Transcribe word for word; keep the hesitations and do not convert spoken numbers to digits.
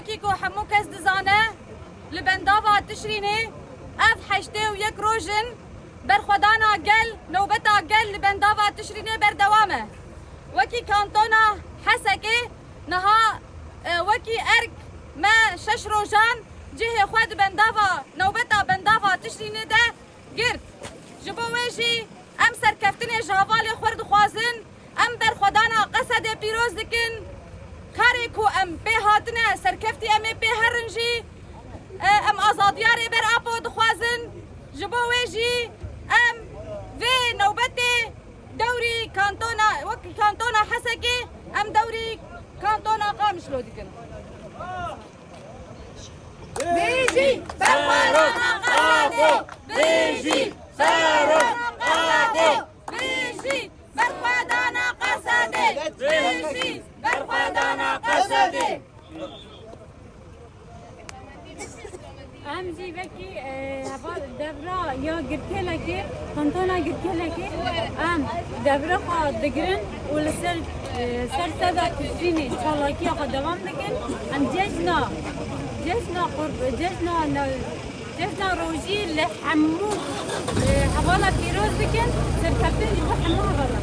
Wekî ku hemû kes dizane, li bendava Tişrînê ev heştê û yek roj in berxwedana gel, newbeta gel li bendava Tişrînê berdewam e. Wekî kantona Hesekê niha, e, wekî erk me şeş rojan cihê xwe di bendava, newbeta bendava Tişrînê de girt. Ji bo wê jî em serkeftinê ji hevalê xwe re dixwazin. Em berxwedana Qesedê pîroz dikin. Karê ku em pê hatine, serkeftî em ê pê herin jî, e, em azadiya Rêber Apo dixwazin. Ji bo wê jî em vê newbetê dewrî kantona, wek kantona Hesekê, em dewrî kantona Qamişlo dikin. Bijî berxwedana Qesedê! Bijî Serok Apo! Bijî berxwedana Qesedê! Bijî berxwedana Qesedê! Em jî wekî, e, heva devra ya Girkêlekê, kantona Girkêlekê, em devra xwe digirin û li ser, e, ser seda Tişrînê çalakiya xwe devam dikin. Em cejna, cejna qurb-, cejna ne-, cejna rojî li hemû, e, hevala pîroz dikin, serkeftin ji bo hemû hevala.